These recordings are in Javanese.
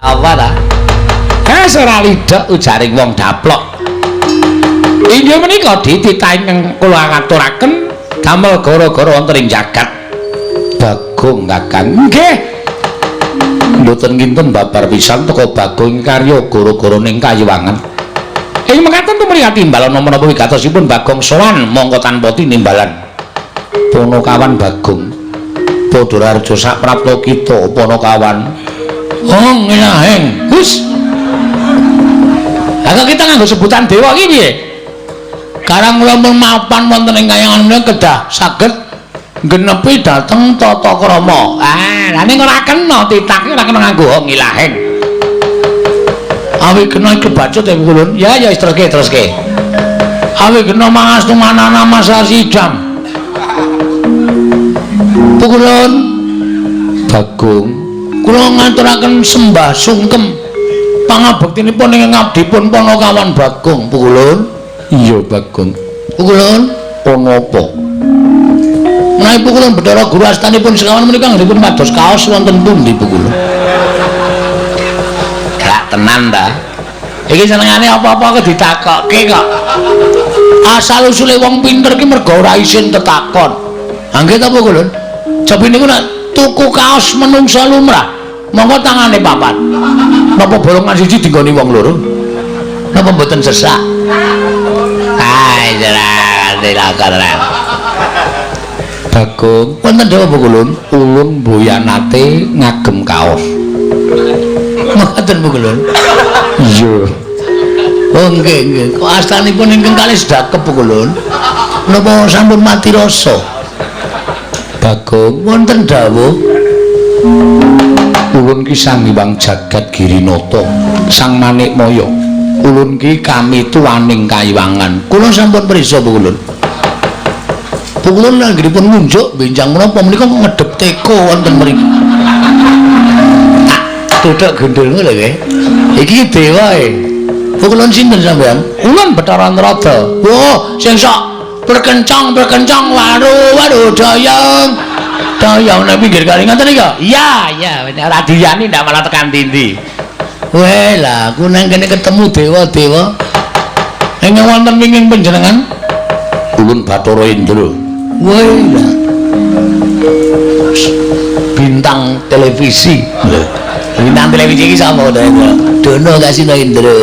Apa ta? Ora lidhek ujaring wong daplok. Inggih menika dititah ingkang kula aturaken damel gara-gara wonten ing jagat. Bagong Kakang. Nggih. Mboten kinten babar pisan teka Bagong karya gara-gara ning kayiwangan. Ing mekaten tumrih timbalan menapa wigatosipun Bagong sowan mongko tanpa tinimbalan. Panakawan Bagong. Padha raja saprapta kita Panakawan. Oh, ngilaheng. Gus. Lah kok kita nganggo sebutan dewa iki piye? Karang kula pun mapan wonten ing kayangan menika kedah saged genepi dhateng tata krama. Ah, lha ning ora kena titah ora kena nganggo ngilaheng. Awi kena kebacut ya kulun. Ya ya teruske teruske. Awi kena mangastu manana masasidam. Pukulun Bagong kula ngaturaken sembah sungkem pangabektinipun ing ngabdipun Panakawan Bagong. Pukulun. Iya Bagong. Pukulun ana apa? Menawi pukulun Bathara Guru astanipun sekawan menika anggenipun pados kaos wonten pundi pukulun? Gak tenan ta? Iki senengane apa-apa kok ditakokke kok. Asal usule wong pinter ki mergo ora isin tetakon. Ha nggih ta pukulun? Cobi niku nek tuku kaos menungsa lumrah, monggo tangane papat. Napa bolongan siji dinggoni wong loro? Napa mboten sesak? Ai jelas dilakon. Bagong, wonten dawuh pukulun, ulun mboyanate ngagem kaos. Mboten pukulun. Iya. Oh nggih nggih, kok astanipun ingkang kalih sedakep pukulun. Napa sampun mati rasa? Bagong, wonten dawuh ulun ki Sang Hyang Jagat Girinata, Sang Manikmaya. Ulun ki kami tuaning kayiwangan. Kula sampun prisa pukulun. Pukulun anggenipun ngunjuk benjang menapa menika ngedep teko wonten mriki. Tak tuthuk gendul ngono lho nggih. Iki dewa e. Pukulun sinten sampeyan? Ulun Bathara Narada. Wah, sing sok perkencong-perkencong waru waru dayang. Dayang nang pinggir kali ngoten iki. Iya, iya, ora diyani ndak malah tekan dindi. Weh lah, aku nang kene ketemu dewa-dewa. Ingkang wonten wingking panjenengan? Ulun Bathara Indra. Weh lah. Bintang televisi. Lho, bintang televisi iki sapa to, Indra? Dono Kasino Indra.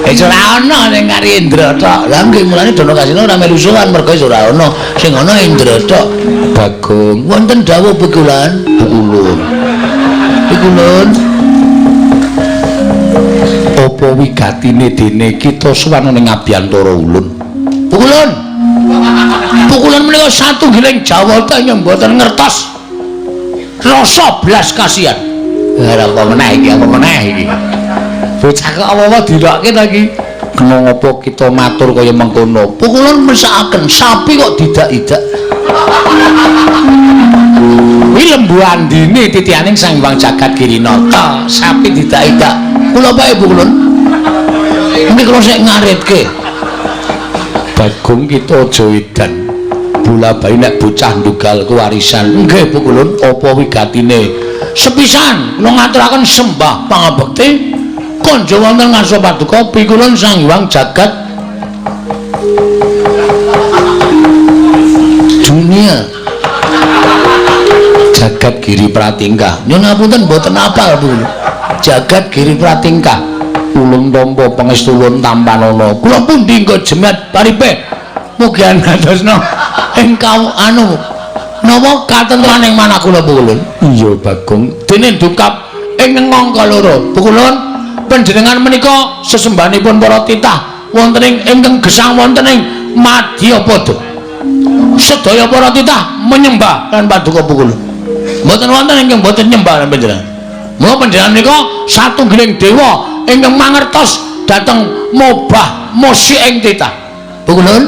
Wis ora ana sing kari Indra tok. Lah nggih mulane Dono Kasino ora melu sowan mergo wis ora ana. Sing ana Indra tok. Bagong, wonten dawuh pukulan? Pukulun. Pukulun. Apa wigatine dene kita sowan ning abiyantara ulun? Pukulun. Pukulun menika satunggiling jawata ingkang mboten ngertos rasa blas kasihan. Ora apa meneh iki, apa meneh iki. Bocah kok apa-apa dilokke ta iki? Kena ngapa kita matur kaya mengkono? Pukulun mesakaken sapi kok didak-idak. Kuwi lembu andine titianing Sang Hyang Jagat Girinata, sapi didak-idak. Kula pae pukulun. Mungkin kula sik ngaritke. Bagong kita aja edan. Bola bali nek bocah ndugal kewarisan. Nggih pukulun, apa wigatine? Sepisan kula ngaturaken sembah pangabekti konjo wonten ngarsa paduka pikulun Sang Hyang Jagat Dunia. Jagat Giri Pratingkah. Nyuwun ngapunten mboten apal pukulun. Jagat Giri Pratingkah. Ulun tampa pangestu ulun tampanana. Kula pundi nggo jemet paripe. Mugi andhosna ing anu napa katentreman ing manah kula pukulun. Iya Bagong. Dene dukap ing angka loro. Pukulun panjenengan menika sesembahanipun para titah wonten ing ingkang gesang wonten ing Madyapada. Sedaya para titah menyembah lan paduka pukulun. Mboten wonten ingkang mboten nyembah lan panjenengan. Mula panjenengan menika satunggiling dewa ingkang mangertos dhateng mobah musik ing titah. Pukulun.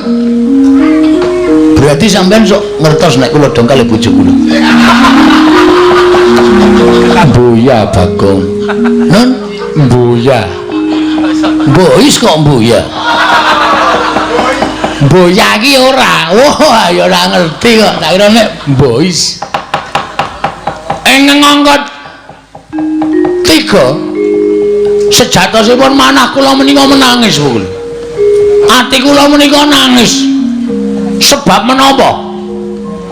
Berarti sampean sok ngertos nek kula dongkal bojo kula. Mboya Bagong. Nun mboya. Mbois kok mboya. Mboya iki ora. Wah, ya ora ngerti kok. Tak kira nek mbois. Ing ngangkat 3 curiga. Sejatosipun manah kula menika menangis pukul. Ati kula menika nangis. Sebab menapa?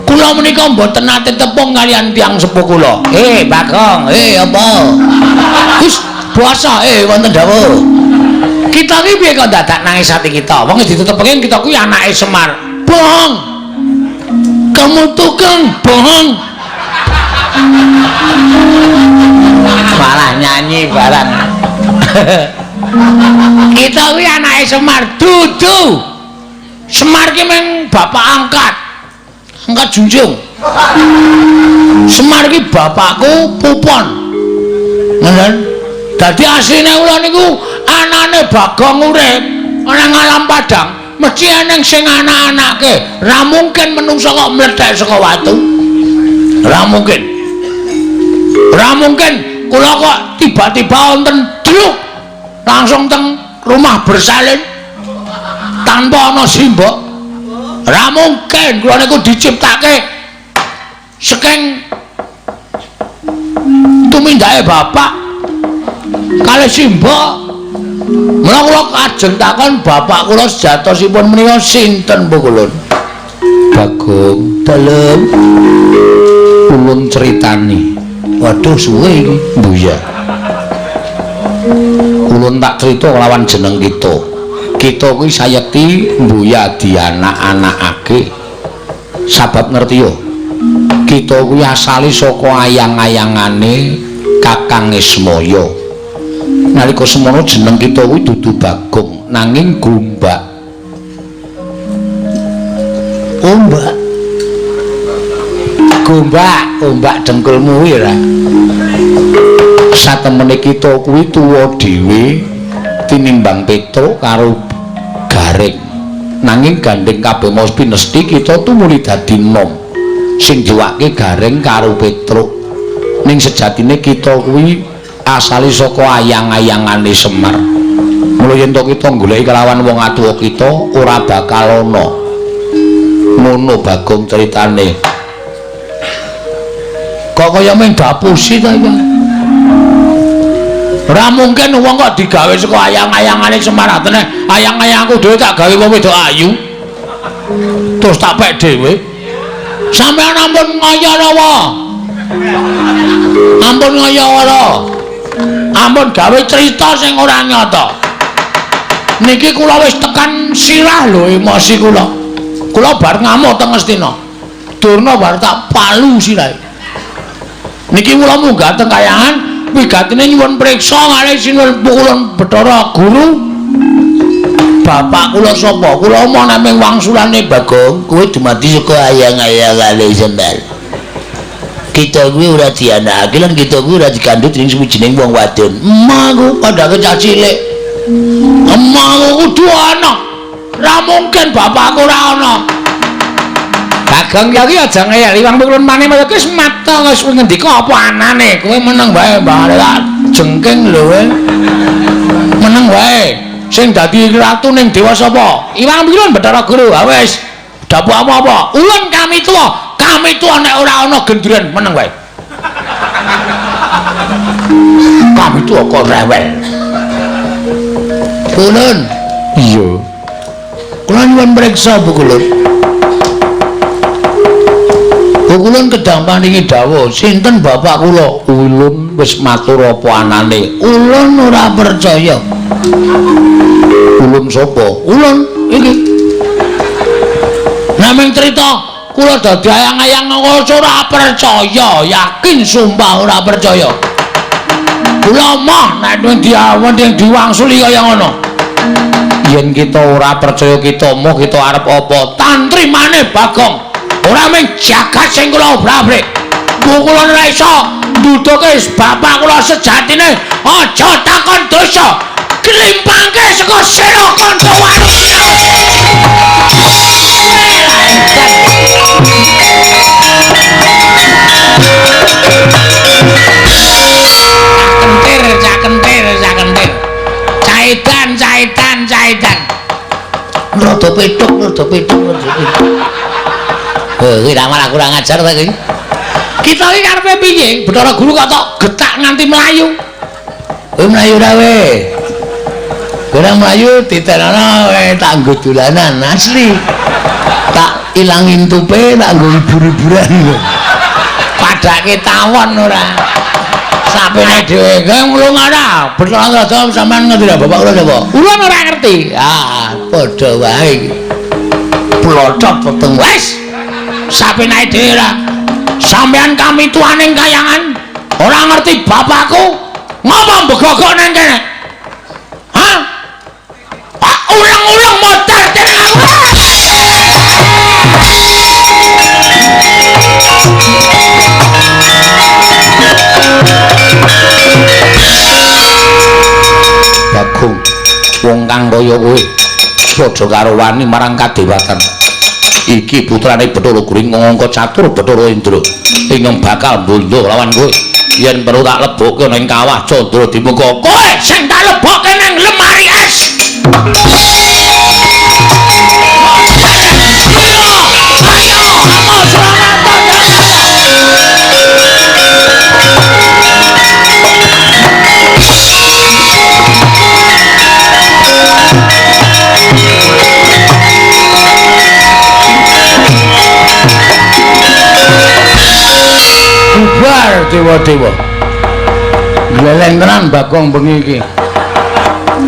Kula menika mboten nate tepung kaliyan tiyang sepuh kula. Bagong, apa? Wis puasa, wonten dawuh. Kita iki piye kok dadak nangis ati kita? Wong wis ditetepke kita kuwi anake Semar. Bohong. Kamu tukang bohong. Malah nyanyi barang. Kita kuwi anake Semar. Dudu. Semar ki meng bapak angkat. Angkat junjung. Semar ki bapakku Pupon. Ngoten. Dadi asline kula niku anane Bagong urip ana ngalam padang, mesti eneng sing anak-anake. Ra mungkin menungsa kok mlethek saka watu. Ra mungkin. Ra mungkin kula kok tiba-tiba wonten druk langsung teng rumah bersalin tanpa ana simbok. Ra mungkin kula niku diciptake saking tumindake bapak kalih simbok. Mula kula kajeng takon bapak kula sejatosipun menika sinten pukulun? Bagong dalem ulun critani. Waduh suwe iki. Mbuya. Ulun tak crita kelawan jeneng kita. Kita kuwi sayekti mbuya dianak-anakake. Sabab ngerti yo. Kita kuwi asale saka ayang-ayangane Kakang Ismaya. Nalika semono jeneng kita kuwi dudu Bagong nanging Gombak. Ombak. Gombak, ombak dengkulmu kuwi ora. Satemene kita kuwi tuwa dhewe tinimbang Petruk karo Gareng. Nanging gandeng kabeh mau pinesti kita tumuli dadi nom. Sing diwake Gareng karo Petruk. Ning sejatine kita kuwi asale saka ayang-ayangane Semar. Mula yen to kita goleki kelawan wong atuwa kita ora bakal ana. Ngono Bagong critane. Kok kaya mung dapusi ta iki? Ora mungkin wong kok digawe saka ayang-ayangane Semar. Atene ayang-ayangku dhewe tak gawe wong wedok ayu. Terus tak pek dhewe. Sampeyan ampun ngaya rawa. Ampun ngaya ora. Ampun gawe cerita sing ora nyata. Niki kula wis tekan sirah lho emosi kula. Kula bar ngamuk teng Ngastina. Durna bar tak palu sirahe. Niki kula munggah teng kayangan wigatine nyuwun priksa kalih sinuwun pukulun Bathara Guru. Bapak kula sapa? Kula omong namung wangsulane Bagong, kowe dumadi saka ayang-ayangane Semar. Kita kuwi ora dianakake lan kita kuwi ora dikandhut ing suwijining wong wadon. Emah aku kandhake cah cilik. Emah aku kudu ana. Ora mungkin bapakku ora ana. Bagong ya ki aja ngeyel iwang pukulun maneh kaya wis mata wis ngendika apa anane. Kowe meneng wae Mbah jengking lho kowe. Meneng wae. Sing dadi ratu ning dewa sapa? Iwang Pukulun Bathara Guru. Ha wis. Dapukmu apa? Ulun kami tuwa. Kami tuwa nek ora ana gendruwan meneng wae. Kami tuwa kok rewel. Kulun. Iya. Kula nyuwun priksa Bu Kulun. Bu Kulun kedang paringi dawuh, sinten bapak kula? Ulun wis matur apa anane. Ulun ora percaya. Ulun sapa? Ulun iki. Namung crita kula dadi ayang-ayang ora percaya, yakin sumpah ora percaya. Kula moh nek diawon diwangsuli kaya ngono. Yen kita ora percaya kita moh kita arep apa? Tantri maneh Bagong. Ora mung jagat sing kula obrak-abrik. Kula ora iso nduduke bapak kula sejatine. Aja takon dosa. Klimpangke saka sira kanca warung. Kentir, cak kentir, cak kentir. Caidan, caidan, caidan. Rada petuk, rada petuk, rada petuk. Heh, iki malah kurang ajar ta iki. Kita iki karepe piye? Bathara Guru kok tok getak nganti mlayu. Kowe mlayu ra we? Kowe mlayu ditenana tak nggo dolanan asli. Tak ilangin tupe tak nggo hibur-hiburan. Padake tawon ora. Sapene dhewe kang mlung ora. Betara Rada sampean ngerti ra bapak kula sapa? Kula ora ngerti. Ah, padha wae iki. Plotot weteng wis. Sapene dhewe ora. Sampean kami tuaning kayangan ora ngerti bapakku. Ngopo mbegogok nang kene? Hah? Pak ulang-ulang modar dening aku. Bagong, wong kang kaya kowe padha karo wani marang kadewatan. Iki putrane Bathara Guru ngangka catur Bathara Indra ingkang bakal mbondo lawan kowe. Yen perlu tak lebokke ning kawah Candra Dimuka, kowe sing tak lebokke ning lemari es. Ayo, ayo, selamat. Bubar dewa-dewa. Gleleng tenan Bagong bengi iki.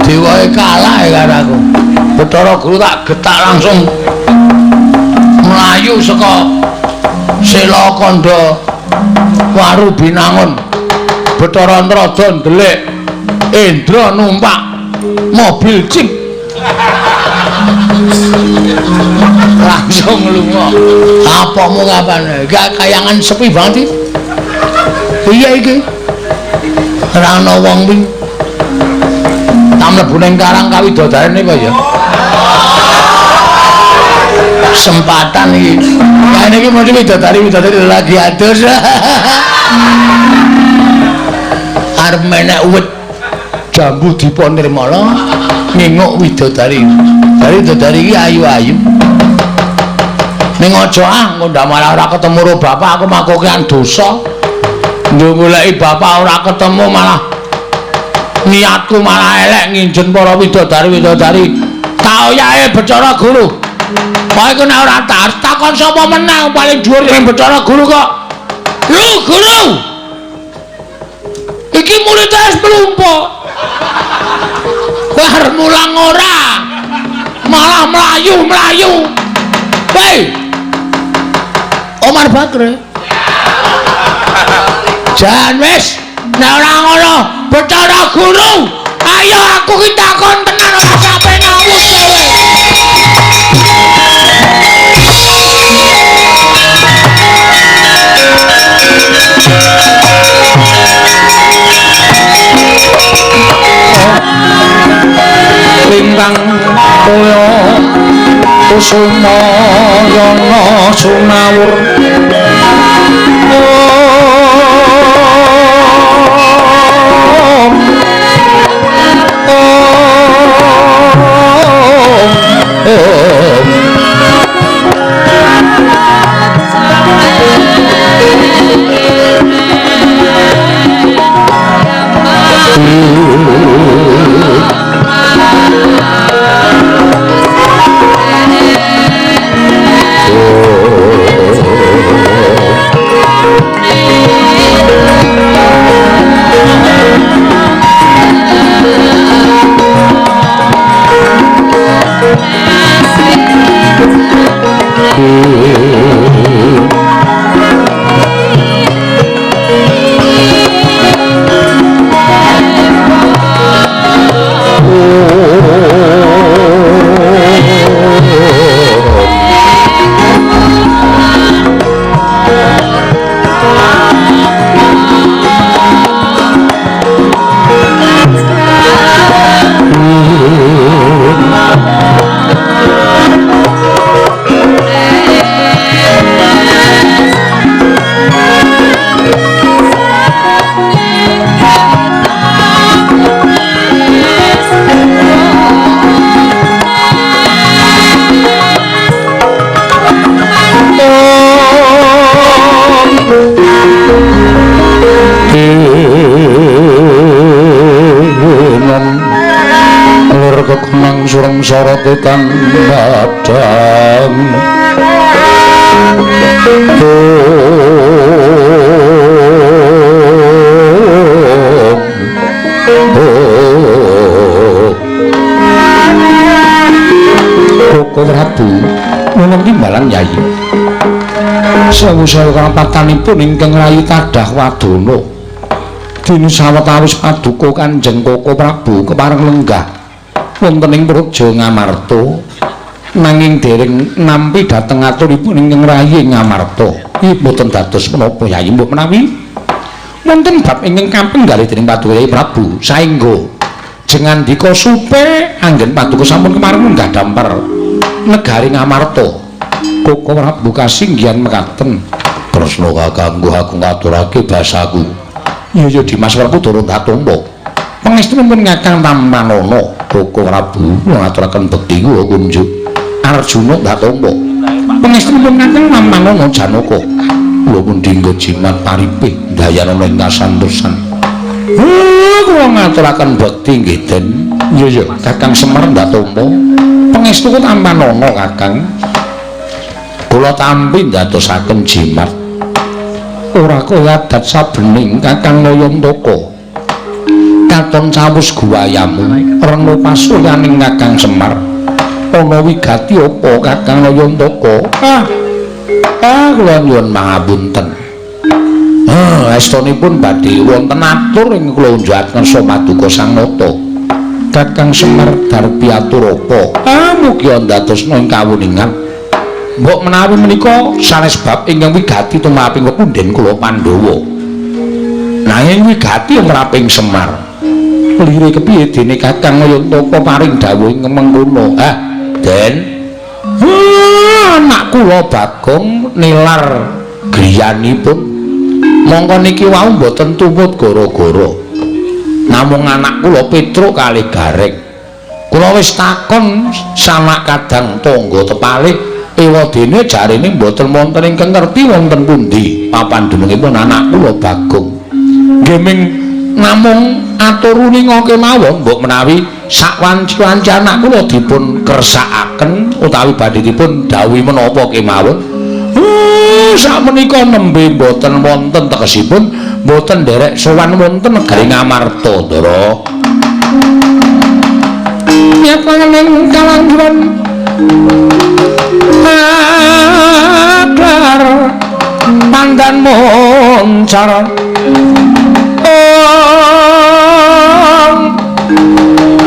Dewae kalah karo aku. Bathara Guru tak getak langsung mlayu saka Sela Kandha Waru Binangun. Bathara Antrada ndelik Indra numpak mobil jeep. Langsung lunga. Apamu kapan? Gak kayangan sepi banget iki. Iya iki. Ora ana wong kuwi. Tak mlebu ning karang kawidodarene apa ya? Sempatan iki. Kene iki mesti widodari-widodari lagi adus. Arep menek uwit jambu dipa nirmala nginguk widodari. Dari widodari iki ayu-ayu. Ning aja ah engko ndak malah ora ketemu karo bapak aku makokean dosa. Goleki bapak ora ketemu malah niatku malah elek nginjen para widodari-widodari. Tak oyahe Bathara Guru. Kowe iku nek ora takon sapa menang paling dhuwur ning Bathara Guru kok. Lho Guru. Iki murid wis mlumpuk. Kowe arep mulang ora? Malah mlayu-mlayu. Woi. Omar Bakri. Jan wis nek ora ngono Bathara Guru, ayo aku ki takon tenan ora sampe ngawur kowe. Lintang toya kusuma yana sumawur. kekonang sureng sorote tan padhang. Koko Prabu nuwun timbalan Yai. Sewu-sewu karapatanipun ingkang rayi tadah wadana. Dene sawetawis paduka Kanjeng Koko Prabu kepareng lenggah wonten ing Praja Ngamarta, nanging dereng nampi dhateng aturipun ingkang rayi Ngamarta. Mboten dados menapa Yai, mbok menawi wonten bab ingkang kapenggalih dening paduka Yai Prabu saengga jengandika supe anggen paduka sampun kepareng lenggah dampar negari Ngamarta. Koko Prabu kasinggihan mekaten. Kresna kakangku aku ngaturake basaku. Iya Dimas Werkudara katampa. Pangestunipun Kakang Tampanana. Koko Prabu ngaturaken bekti kula kunjuk. Arjuna katampa. Pangestunipun Kakang Tampanana Janaka. Kula pun dinggo jimat paripe dayanana ing kasantosan. Kula ngaturaken bekti nggih Den. Iya Kakang Semar katampa. Pangestu Tampanana Kakang. Kula tampi ndadosaken jimat. Ora kaya adat sabening Kakang Nayantaka. Katon cawus guwayamu rena pasuryaning Kakang Semar. Ana wigati apa Kakang Nayantaka? Kula nyuwun pangapunten. Estunipun badhe wonten atur ing kula unjukaken ngersa paduka Sang Nata. Kakang Semar darpi atur apa? Mugi ndadosna ing kawuningan. Mbok menawi menika sanes bab ingkang wigati tumraping pepundhen kula Pandhawa. Nanging wigati tumraping Semar. Lire kepiye dene Kakang Nayantaka paring dawuh ing mengkono? Den. Anak kula Bagong nilar griyanipun. Mongko niki wau mboten tumut gara-gara. Namung anak kula Petruk kalih Gareng. Kula wis takon sanak kadang tangga tepalih. Ewadene jarene mboten wonten ingkang ngerti wonten pundi papan dunungipun anak kula Bagong. Nggih ming namung atur uninga kemawon mbok menawi sakwanci-wanci anak kula dipun kersakaken utawi badhe dipun dawuhi menapa kemawon. Sakmenika nembe mboten wonten tegesipun mboten nderek sowan wonten negari Ngamarta, Ndara. Nyataning kalangguran adar pandan moncar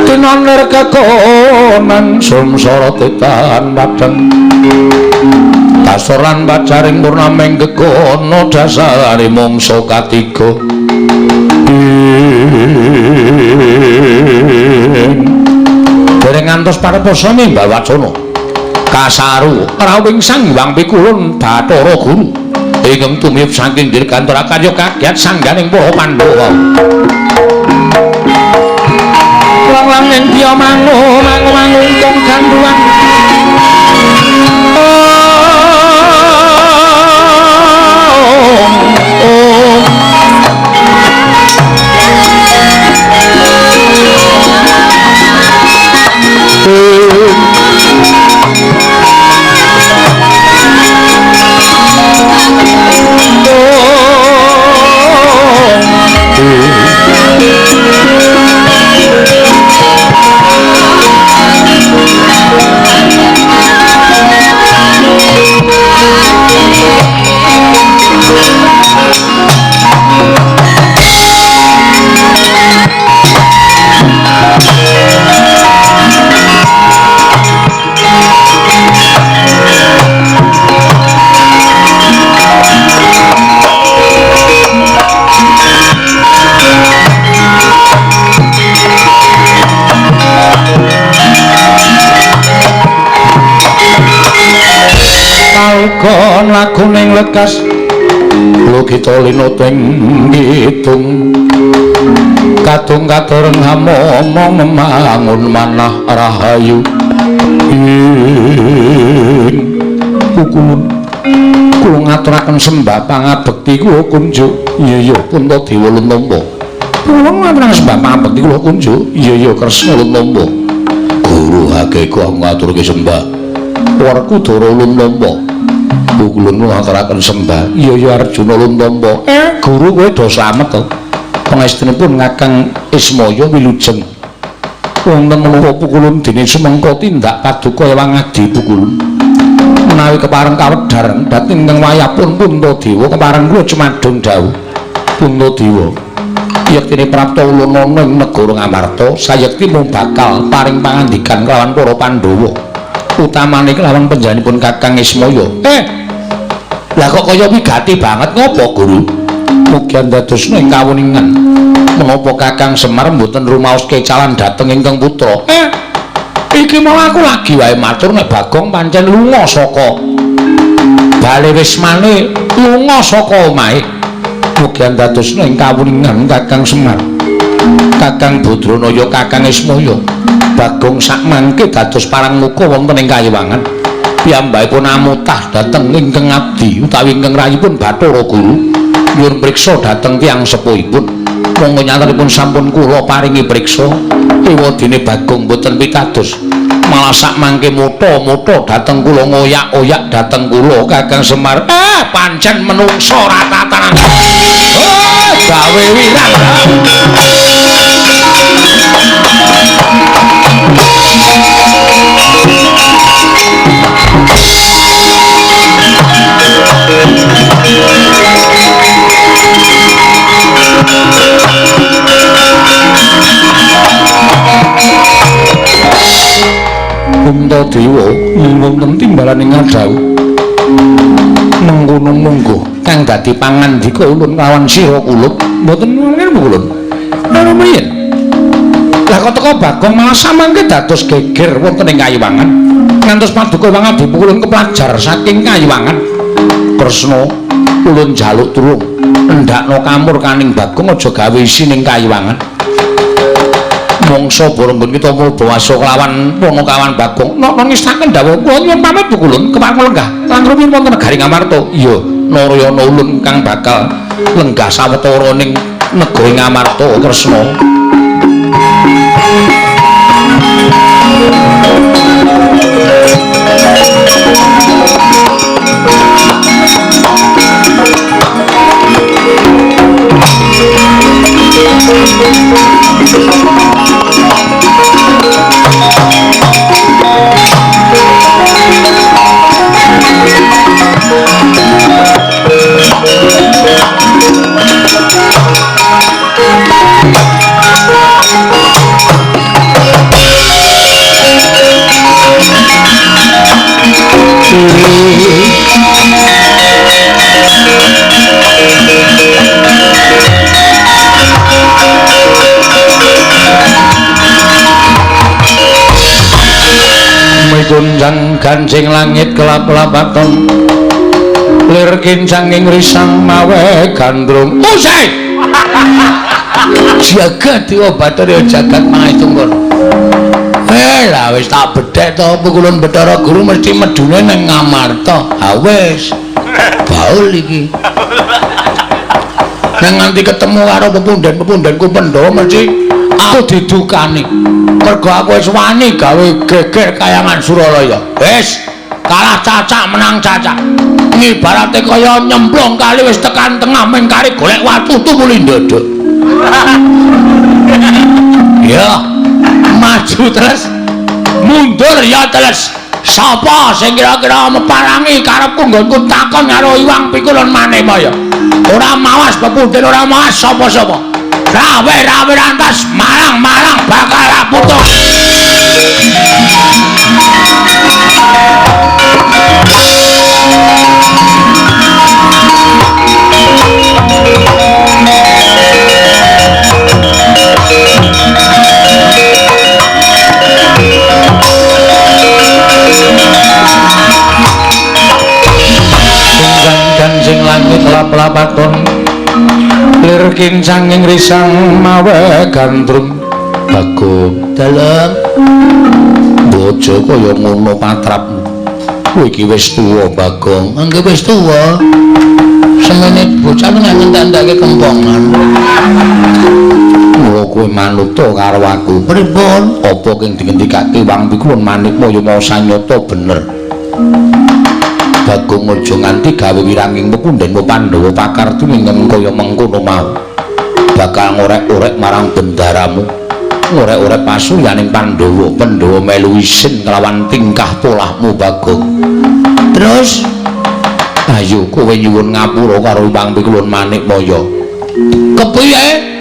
tinanir kekonan sumsara tetan padhang dasoran pacaring purnaming gegono dasare mangsa katiga. Dereng ngantos parepasane Mbah Wacana kasaru rawing Sang Hyang Pikulun Bathara Guru ingkang tumiyub saking dirgantara karya kagiat sangganing para Pandhawa. Lang-lang ing diya mangu mangu mangungkung gandhuwan. Kon lakuning lekas lukita linuteng ngitung kadung katureng hamomong memangun manah rahayu ing kukulun kula ngaturaken sembah pangabekti kula kunjuk. Iya Puntadewa Luntampa. Kula ngaturaken sembah pangabekti kula kunjuk. Iya Kresna Luntampa. Bageko aku ngaturke sembah. Werkudara ulun tampa. Ulun ngaturaken sembah. Iya ya Arjuna ulun tampa. Guru kowe do slamet to. Pangestunipun Kakang Ismaya wilujeng. Wonten menapa pukulun dene sumengko tindak paduka Ewang Adi pukulun. Menawi kepareng kawedhar dhateng ingkang wayahpun Puntadewa kepareng kula cumadung dawuh. Puntadewa yektine prapta ulun ana ing negara Ngamarta sayekti mung bakal paring pangandikan kelawan para Pandhawa utamane kelawan panjenenganipun Kakang Ismaya. Lah kok kaya wigati banget ngopo guru? Mugi andadosna ing kawuningan menapa Kakang Semar mboten rumaos kecalan dhateng ingkang putra. Iki mau aku lagi wae matur nek Bagong pancen lunga saka bale wismane, lunga saka omahe. Mugi andadosna ing kawuningan Kakang Semar, Kakang Badranaya, Kakang Ismaya. Bagong sakmangke dados parang muka wonten ing kayiwangan. Piyambakipun amutah dhateng ingkang abdi utawi ingkang rayipun Bathara Guru nyuwun priksa dhateng tiyang sepuhipun. Monggo nyatanipun sampun kula paringi priksa. Ewadene Bagong boten pitados, malah sakmangke mutha-mutha dhateng kula, ngoyak-oyak dhateng kula Kakang Semar. Pancen menungsa ora tatanan. Gawe wirang. Puntadewa wonten timbalane ngadhawuh mengkono mungguh kang dadi pangandika ulun lawan sira kulup mboten ngene ulun. Lha mriyen lah kok teka Bagong malah samangke dados geger wonten ing kayiwangan ngantos paduka Ewang Adi pukulun keplajar saking kayiwangan. Kresna ulun jaluk tulung endakno kamur kaning Bagong aja gawe isi ning kayiwangan. Mongso boronggon kita mubawasa kelawan Panakawan Bagong. Nok ngestaken dawuh kula nyuwun pamit pukulun kepareng lenggah lan rumiyin wonten negari Ngamarta. Iya, Narayana ulun kang bakal lenggah sawetara ning negari Ngamarta Kresna. Gonjang ganjing langit kelap-lapaton lir kincang ing risang mawe gandrung. Usai jagat dewa Bathara jagat mangaitungkara. Lah wis tak bedhek to pukulun Bathara Guru mesti medune ning Ngamarta. Ha wis baul iki. Nang nganti ketemu karo pepunden-pepundenku Pandhawa mesti aku didukani. Mergo aku wis wani gawe geger kayangan Suralaya. Wis kalah cacak menang cacak. Ibarate kaya nyemplung kali wis tekan tengah meng kari golek watu tumuli ndodok. Ya, maju terus, mundur ya terus. Sapa sing kira-kira meparangi karepku nggonku takon karo Iwang Pikulun Manemaya. Ora mawas pepunden, ora mawas sapa-sapa. Rawe-rawe rantas marang-marang bakal putus. Ganjing langit lap-lapaton lir kincang ing risang mawe gandrung. Bagong dalem bojo kaya ngono patrapmu. Kowe iki wis tuwa, Bagong. Nggih wis tuwa. Semene bocah nek ngentek-entekke kempongan. Mula kowe manut karo aku. Pripun? Apa kang dingendikake Wang Pikulun Manikmaya mau sanyata bener. Bagong aja nganti gawe wiranging pepundhenmu Pandhawa pakarti ingkang kaya mengkono mau. Bakal ngorek-orek marang bendaramu. Ngorek-orek pasuryaning Pandhawa. Pandhawa melu isin kelawan tingkah polahmu, Bagong. Terus ayo kowe nyuwun ngapura karo Wang Pikulun Manikmaya. Kepiye?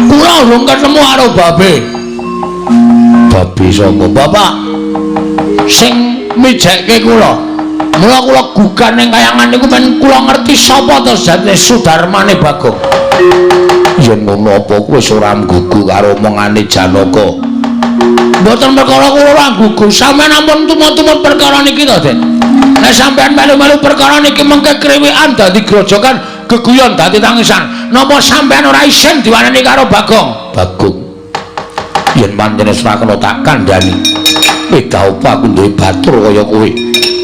Kula urung ketemu karo babe. Babe sapa? Bapak sing mijekke kula. Mula kula gugan ning kayangan niku men kula ngerti sapa to jatine Sudarmane Bagong. Yen ngono apa kowe wis ora nggugu karo omongane Janaka? Mboten perkara kula ora nggugu, sampeyan ampun tumut-tumut perkara niki to, Den. Nek sampeyan melu-melu perkara niki mengke kriwikan dadi grojokan, geguyon dadi tangisan. Napa sampeyan ora isin diwaneni karo Bagong? Bagong. Yen pancen wis ora kena tak kandhani. Beda apa aku duwe batur kaya kowe.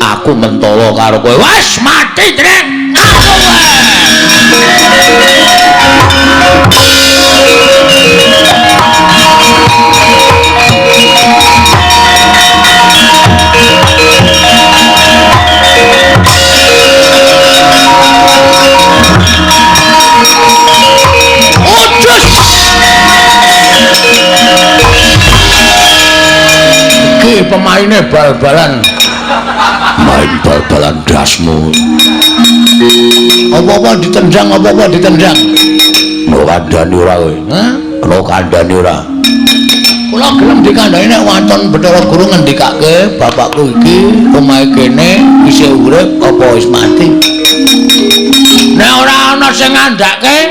Aku mentala karo kowe. Wes mati, Drek. Aku wae. Iki pemaine bal-balan. Main bal-balan dasmu. Apa-apa ditendang, apa-apa ditendang. Mau kandhani ora kowe? Hah? Kena kandhani ora? Kula gelem dikandhani nek waton Bathara Guru ngendikake bapakku iki omahe kene isih urip apa wis mati. Nek ora ana sing ngandhake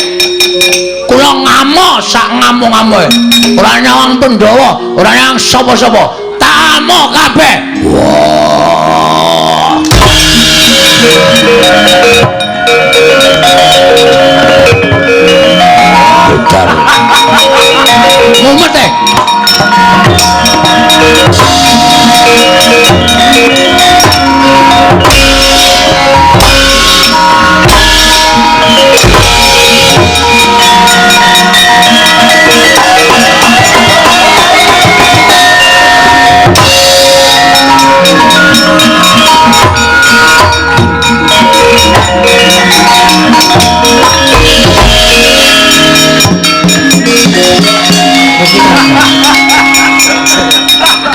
kula ngamuk sak ngamuk-ngamuke. Ora nyawang Pandhawa, ora nyawang sapa-sapa. Tak amuk kabeh. Wah. Bentar. Mumet e.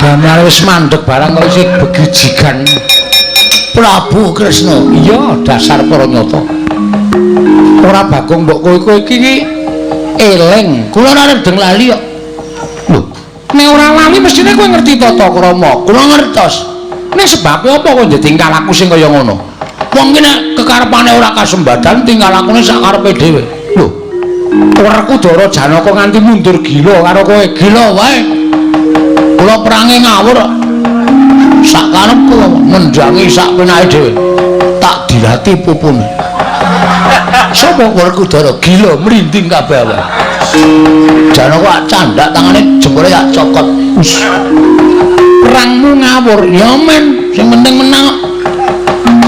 Gamelan wis mandeg barang kok isih begijigan. Prabu Kresna. Iya, dasar para nyata. Ora Bagong mbok kowe kowe iki eling. Kula ora redeng lali kok. Lho, nek ora lali mestine kowe ngerti tata krama. Kula ngertos. Nek sebabe apa kowe tingkah laku sing kaya ngono? Wong ki nek kekarepane ora kasembadan tingkah lakune sak karepe dhewe. Lho, Werkudara Janaka nganti mundur gila karo kowe. Gila wae. Kula perange ngawur. Sak karepku nendhangi sak penake dhewe. Tak dilati pupune. Sapa Werkudara gila mrinding kabeh awake. Janaka candak tangane jempole tak cokot. Us. Perangmu ngawur ya men, sing penting menang.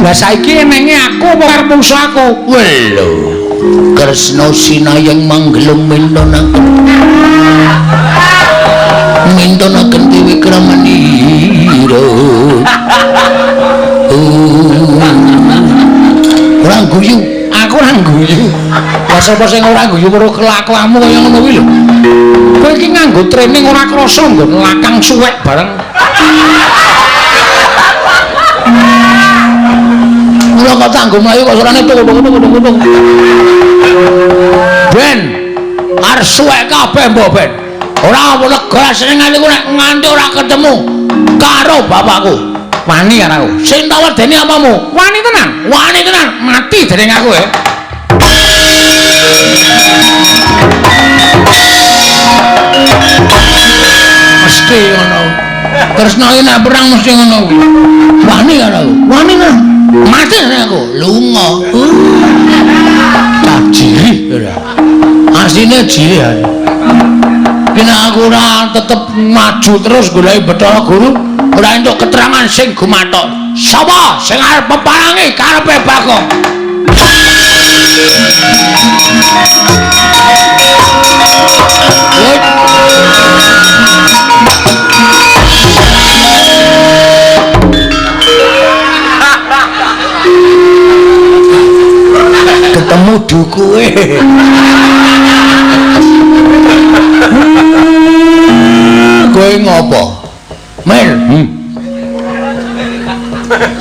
Lah saiki enenge aku apa karo mungsuh aku? Lho. Kresna sinayeng manggelung mintonaken. Mintonaken tiwikramanira. Ora guyu, aku ora guyu. Lah sapa sing ora guyu karo kelakuanmu kaya ngono kuwi lho. Kowe iki nganggo training ora krasa nggon lakang suwek bareng. Kula kok tanggo mlayu kok surane tuk tuk tuk tuk tuk. Ben arep suwek kabeh mbok ben. Ora lega seneng atiku nek nganti ora ketemu karo bapakku. Wani karo aku. Sing tak wedeni apamu? Wani tenan. Wani tenan. Mati dening aku ya. Mesti ngono. Kresna iki nek perang mesti ngono kuwi. Wani karo aku. Wani tenan. Mati dening aku. Lunga. Tak jirih ora. Asline jirih ya. Kena aku ora tetep maju terus goleki Bathara Guru. Ora entuk keterangan sing gumathok. Sapa sing arep peparangi karepe Bagong? Ketemu dukuwe. Kowe ngopo? Mel.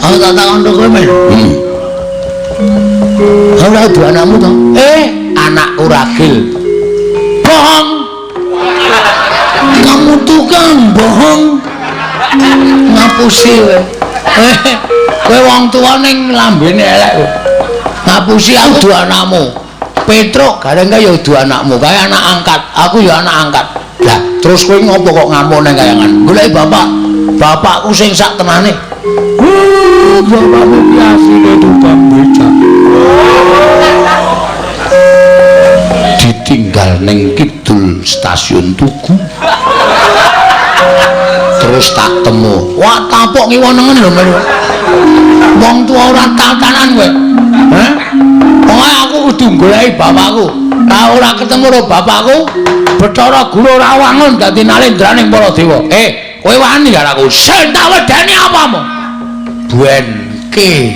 Aku tak takon kowe, Mel. Ora duwe anakmu to? Anakku ragil. Bohong. Kamu tukang bohong. Ngapusi kowe. Kowe wong tuwa ning lambene elek kowe. Ngapusi aku duwe anakmu. Petruk gareng kae ya duwe anakmu, kae anak angkat. Aku ya anak angkat. Lah, terus kowe ngopo kok ngamuk nang kayangan? Goleki bapak. Bapakku sing sak tenane. Bapakmu ki asline tukang becak. Ditinggal ning kidul stasiun Tugu. Terus tak temu. Wah, tapok ngiwa nengen lho, Mel. Wong tuwa ora tatanan kowe. Hah? Pokoke aku kudu goleki bapakku. Lah ora ketemu karo bapakku, Bathara Guru ora wangun dadi nalendraning para dewa. Kowe wani karo aku? Sing tak wedeni apamu? Buenke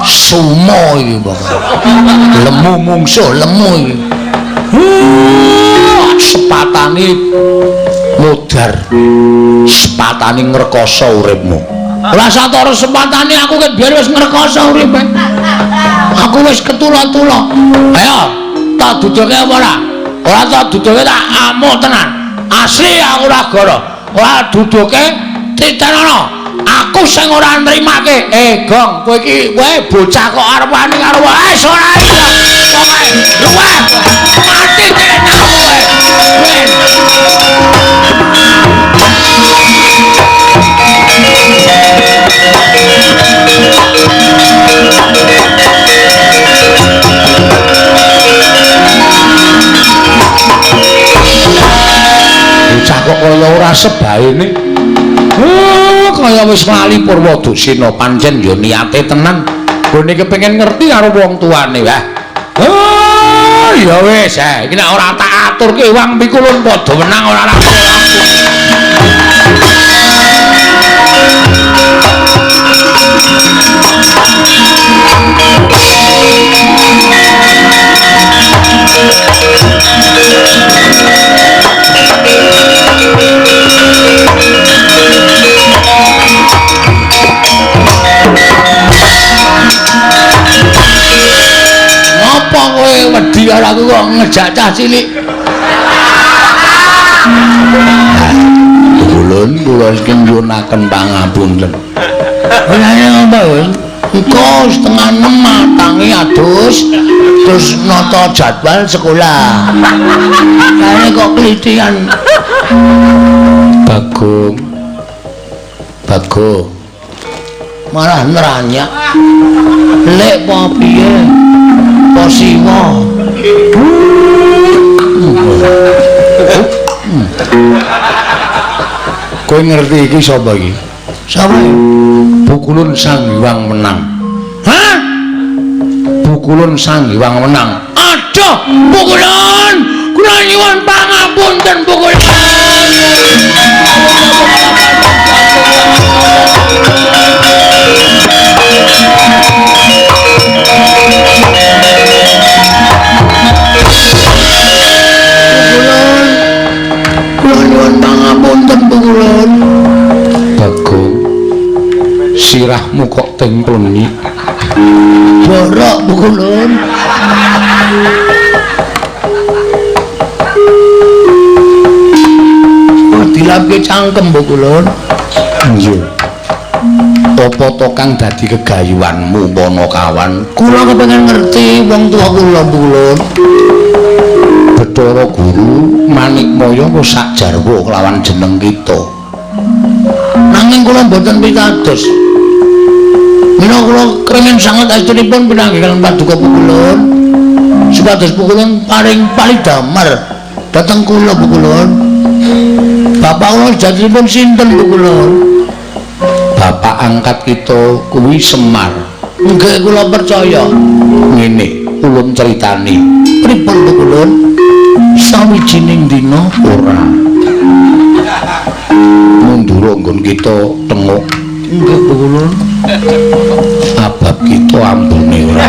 sumo iki pokoke. Lemu mungsuh lemu iki. Sepatane modar. Sepatane ngrekoso uripmu. Ora satara sepatane aku ket biyen wis ngrekoso uripe. Aku wis ketula-tula. Ayo, tak duduke apa ora? Ora tak duduke tak amuk tenan. Asli aku ora goro. Ora duduke titenono. Aku sing ora nrimake. Gong, kowe iki kowe bocah kok arep wani karo wis ora iya. Pokoke luweh. Mati kene kowe. Ben. Bocah kok kaya ora sebaene. Kaya wis lali Purwadusena pancen ya niate tenan. Gone kepengin ngerti karo wong tuane. Wah. Ya wis, iki nek ora tak aturke wang pikulun padha menang ora rampung. Ngopo kowe wedi karo aku kok ngejak cah cilik? Ulun kula iki nyuwunaken pangapunten. Ora ngopo kowe? Engko 5:30 tangi adus terus nata jadwal sekolah. Kae kok klitian. Bagong. Bagong. Malah neranyak. Lek apa piye? Apa siwa? Kowe ngerti iki sapa iki? Sapa? Pukulun Sang Hyang Wenang. Hah? Pukulun Sang Hyang Wenang. Aduh, Pukulun! Kula nyuwun pangapunten Pukulun. Pukulun. Kula nyuwun pangapunten Pukulun. Bagong, sirahmu kok templengi. Borok Pukulun. Oh, dilapke cangkem Pukulun. Iya. Apa to kang dadi kegayuanmu Panakawan? Kula kepengin ngerti wong tuwa kula Pukulun. Bathara Guru Manikmaya wis sak jarwa kelawan jeneng kita. Nanging kula mboten pitados. Mila kula kenging sanget estunipun pinanggih kaliyan paduka Pukulun. Supados Pukulun paring palidamar dhateng kula Pukulun. Bapak kula sejatipun sinten Pukulun? Bapak angkat kita kuwi Semar. Nggih kula percaya. Ngene ulun critani. Pripun Bu Kulun? Sawijining dina ora mundura nggon kita tenguk. Nggih Bu Kulun. Abab kita ambune ora.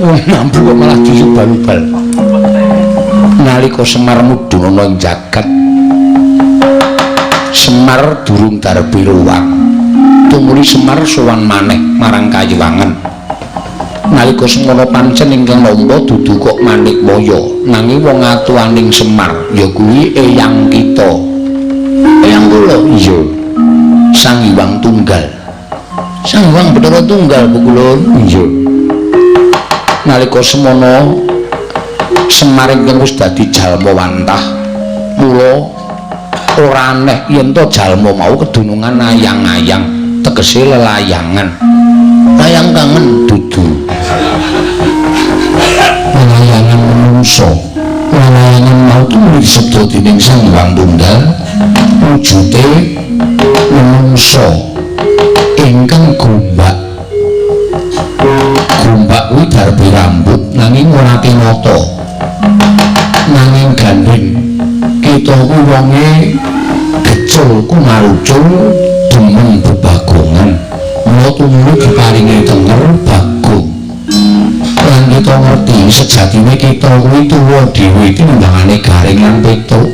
Wong nambu kok malah diubal-ubal. Nalika Semar mudhun ana ing jagat, Semar durung darbi ruwang. Tumuli Semar sowan maneh marang Kayiwangan. Nalika semono pancen ingkang nampa dudu kok Manikmaya, nanging wong atuaning Semar ya kuwi eyang kita. Eyang kula? Iya. Sang Hyang Tunggal. Sang Hyang Bathara Tunggal Bu Kulun? Iya. Nalika semono Semar ingkang wis dadi jalma wantah, mula ora aneh yen to jalma mau kedunungan ayang-ayang, tegese lelayangan. Layang kangen dudu. Lelayangan menungso. Lelayangan mau tumuli disebut dening Sang Hyang Tunggal wujute menungso ingkang gombak. Gombak kuwi darbe rambut nanging ora tinata. Nanging gandeng kita kuwi wonge gecul kumarucul demen bebagongan. Mula tumuli diparingi tenger Bagong. Lan kita ngerti sejatine kita kuwi tuwa dhewe tinimbangane Garing lan Petruk.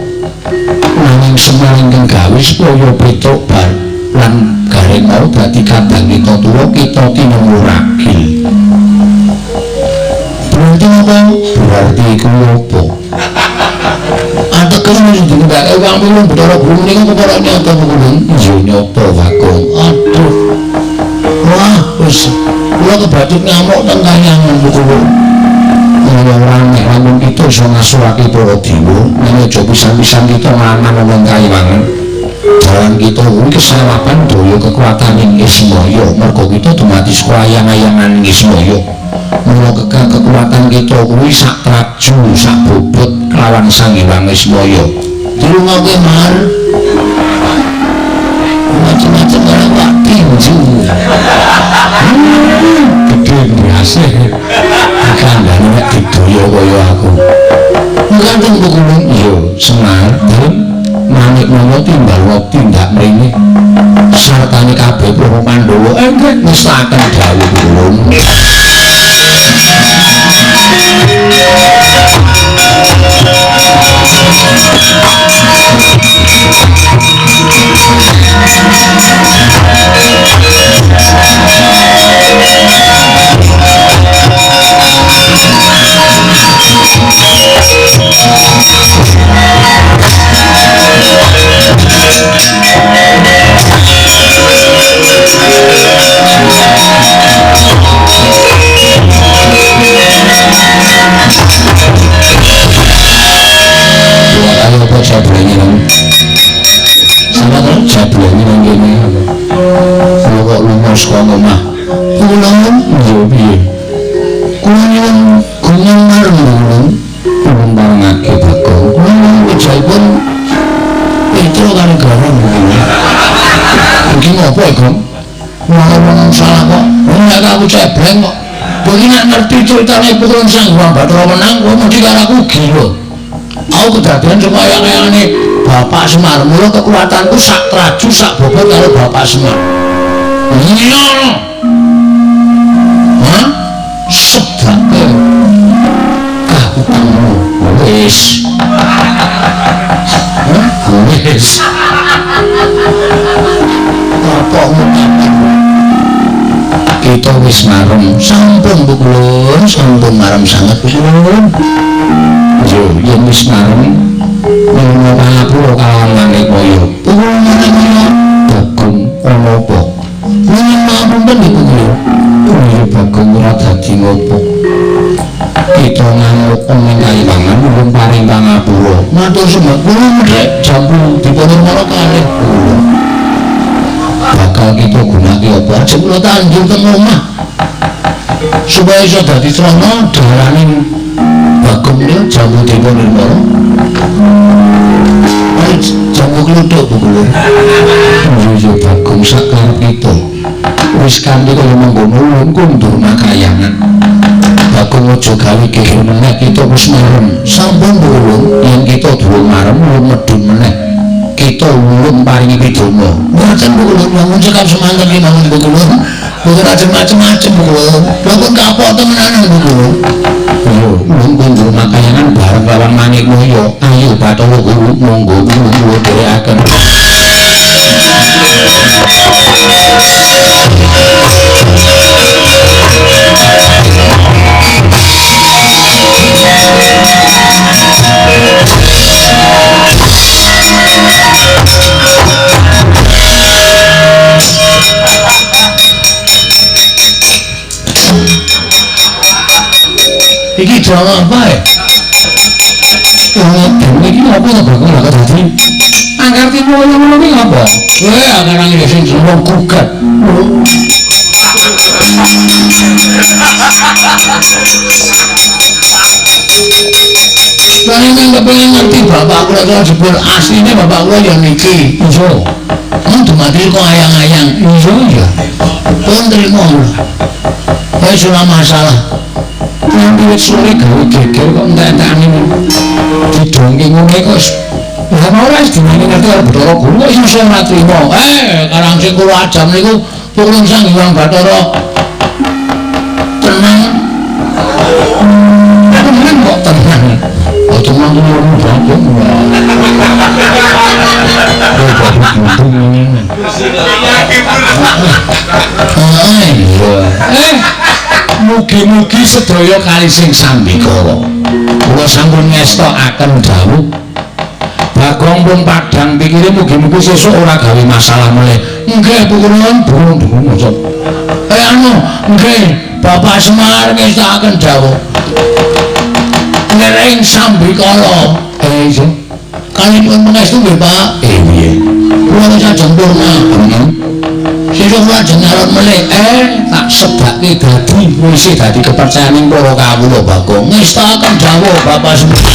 Nanging Semar ingkang gawe supaya Petruk bar lan Garing mau dadi kadang kita tuwa kita tinemu ragil. Berarti apa? Berarti iku apa? Ateges wis ditindakake wong pilung Bathara Guru niku perkara nyata Bu Kulun. Iya nyata Bagong. Aduh. Wah, wis kula kebacut ngamuk teng kayangan Bu Kulun. Ora aneh lamun kita iso ngasurake para dewa, ning aja pisan-pisan kita nglaman ana ing kayiwangan. Jalan kita kuwi kesalapan daya kekuatan ing Ismaya, merga kita dumadi saka ayang-ayangan Ismaya. Mula kekuatan kita kuwi sak traju, sak bobot kelawan Sang Hyang Ismaya. Dirungokke Mar. Macem-macem ora kok tinju. Gedhe biasa. Kandhane nek didaya kaya aku. Mekaten Bu Kulun? Iya, Semar. Dalem Manikmaya timbal tindak mrene. Sartane kabeh para Pandhawa enggih ngestaken dawuh Bu Kulun. Saka omah. Kula nggih piye? Kula nyuwun gunung marem kula. Kula parengake Bagong. Kula wijayipun Petruk karo Gareng kula. Iki ngopo ya, Gong? Wong salah kok. Wong nek aku cebleng kok. Kowe iki nek ngerti critane Putra Sang Hyang Bathara menang, kowe mesti karo aku gila. Aku kedadean saka ayang-ayangane Bapak Semar. Mula kekuatanku sak traju sak bobot karo Bapak Semar. Iya. Hah? Sebake kahutangmu wis. Hah? Wis. Apa ngutapan? Kita wis marem. Sampun Bu Kulun, sampun marem sanget Bu Kulun. Yo, yen wis marem nyuwun pangapura kalawan Manikmaya. Pukulun Manikmaya. Bagong ana apa? Nyuwun pangapunten nggih Bu Kulun. Iya Bagong ora dadi ngopo. Kita ngamuk ning kayiwangan nyuwun paring pangapura. Matur sembah kula methek jambu dipun nirmala kalih kula. Bakal kita gunake apa? Ajeng kula tanjung teng omah. Supaya iso dadi srana dalaning Bagong niku jambu dipun nirmala. Jambu gluduk Bu Guru. Iya Bagong sak karep kita. Wis kanthi kaya mengkono ulun kundur makayangan. Bagong aja gawe geger meneh kita wis marem. Sampun Bu Guru, yen kita durung marem ulun medhun meneh. Kita ulun paringi pidana. Mboten Bu Guru, manggon cekap semanten ki manggon Bu Guru. Mboten ajeng macem-macem Bu Guru. Lha pun kapok temenanan Bu Guru. Iya, ulun kundur makayangan bareng lawan Manikmaya. Ayo Bathara Guru monggo kula dherekaken. Iki drama apa ya? Oh, iki apa to Bagong lha kok dadi Angkartino kaya ngono iki apa? Weh, akarang iki sing jeneng gugat. Lah nek kepengin ngerti bapak kula kok jebul asline bapak kula ya niki. Iya. Mun dumadi kok ayang-ayang. Iya iya. Pun trimo. Wis ora masalah. Nganti wis sore gawe geger kok entek-entekane didongke ngene kok lha ora wis dinane ngerti karo Bathara Guru kok iso ora trimo. Karang sing kula ajam niku purun Sang Hyang Bathara tenang. Tenang kok tenang. Aja mantu ngono Bagong. Mugi-mugi sedaya kali sing sambikara. Kula sampun ngestokaken dawuh. Bagong pun padhang pikire mugi-mugi sesuk ora gawe masalah meneh. Nggih Bu Kula burung maca. Anu nggih Bapak Semar ngestokaken dawuh. Nering sambikara. Iya. Kalipun mengestu nggih Pak. Piye? Kula wis ajeng purna. Sesuk kula ajeng nyalon melih. Tak sebake dadi wis dadi kepercayaning para kawula Bagong. Ngestokaken dawuh Bapak Semar.